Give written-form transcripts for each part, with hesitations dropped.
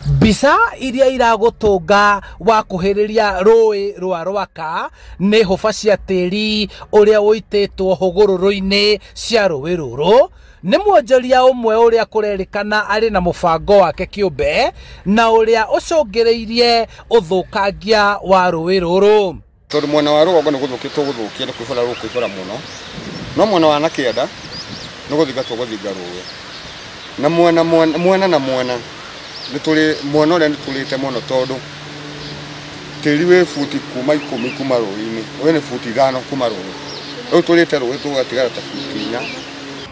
Mbica iria iragũtũnga wakuhĩrĩria rũĩ rwa Rwaka nĩ hũba cia tĩri ũrĩa ũitĩtwo hũgũrũrũ-inĩ cia rũĩ rũrũ. Nĩ mwonjoria ũmwe ũrĩa kũrerĩkana arĩ na mũbango wake kĩũmbe na ũrĩa ũcũngĩrĩirie ũthũkangia wa rũĩ rũrũ. Tondũ mwena wa rũgongo nĩ gũthũkia tũgũthũkia, nĩ kũihũra rũkũihũra mũno, no mwena wa nakĩenda nĩ gũthinga tũgũthinga rũĩ, na mwena mwena na mwena nĩ tũrĩ mwena ũrĩa nĩ tũrĩte mũno, tondũ tĩri wĩ buti kuma 10 kuma rũĩ-inĩ, wĩ nĩ buti 5 kuma rũĩ, rĩu tũrĩte rũĩ tũgatigara ta buti 4.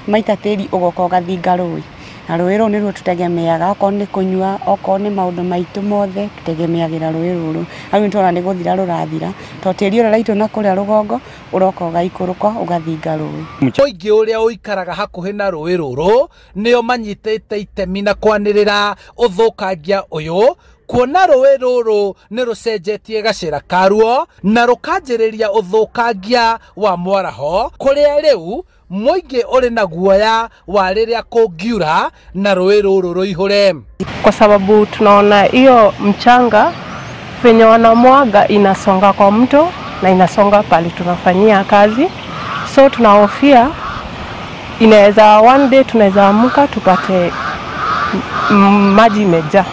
Maita tĩri ũgoka ũgathinga rũĩ, na rũĩ rũu nĩruo tũtegemeaga, okorwo nĩ kũnyua, okorwo nĩ maũndũ maitũ mothe tũtegemeagĩra rũĩ rũrũ. Hau nĩtũrona nĩ gũthira rũrathira, tondũ tĩri ũrĩa ũraitwo na kũrĩa rũgongo ũroka ũgaikũrũka ũgathinga rũĩ. Mũingĩ ũrĩa ũikaraga hakuhĩ na rũĩ rũrũ nĩo manyitĩte itemi na kwanĩrĩra ũthũkangia ũyũ, kuona rũĩ rũrũ nĩ rũcenjetie gacĩra karuo na rũkanjĩrĩria ũthũkangia wa mwaraho, kũrĩa rĩu mũingĩ ũrĩ na guoya wa rĩrĩa kũngiura na rũĩ rũrũ rũihũre. Kwa sababu tunaona hiyo mchanga venye wanamwaga inasonga kwa mto na inasonga pale tunafanyia kazi, so tunahofia inaweza one day tunaweza amka tupate maji imejaa.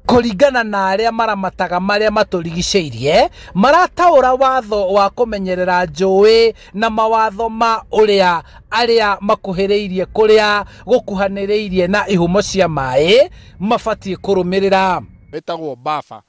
Kũringana na arĩa maramataga marĩa matũrigicĩirie, marataũra watho wa kũmenyerera njũĩ na mawatho ma ũrĩa arĩa makuhĩrĩirie kũrĩa gũkuhanĩrĩirie na ihumo cia maĩ mabatiĩ kũrũmĩrĩra. Ĩtagwo buffer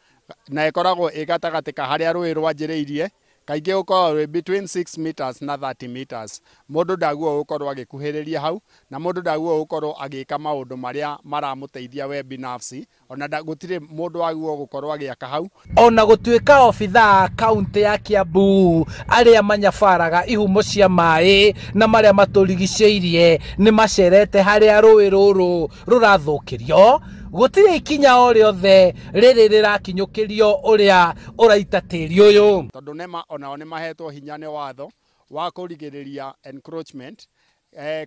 na ĩkoragwo ĩ gatagatĩ ka harĩa rũĩ rwanjĩrĩirie, kaingĩ ũkoragwo wĩ between 6 meters na 30 meters. Mũndũ ndagĩrĩirwo gũkorwo agĩkuhĩrĩria hau, na mũndũ ndagĩrĩirwo gũkorwo agĩka maũndũ marĩa maramũteithia we binafsi, ona gũtirĩ mũndũ wagĩrĩirwo gũkorwo agĩaka hau. Ona gũtuĩka obithaa kaunti ya Kiambu arĩa manyabaraga ihumo cia maĩ na marĩa matũrigicĩirie nĩ macerete harĩa rũĩ rũrũ rũrathũkĩrio, gũtirĩ ikinya o rĩothe rĩrĩ rĩrakinyũkĩrio ũrĩa ũraita tĩri ũyũ. Tondũ NEMA onao nĩ mahetwo hinya nĩ watho wa kũrigĩrĩria encroachment.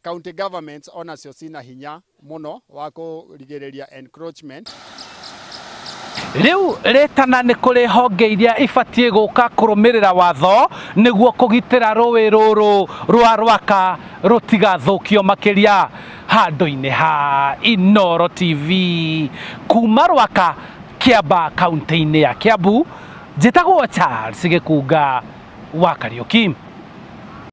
County governments onacio cina hinya mũno wa kũrigĩrĩria encroachment. Rĩu rĩtana nĩ kũrĩ honge iria ibatiĩ gũka kũrũmĩrĩra watho nĩguo kũgitĩra rũĩ rũrũ rwa Rwaka rũtigathũkio makĩria. Handũ-inĩ ha Inooro TV kuma Rwaka, Kiambaa, kaunti-inĩ ya Kiambu, njĩtagwo Charles Gĩkunga wa Kariũki.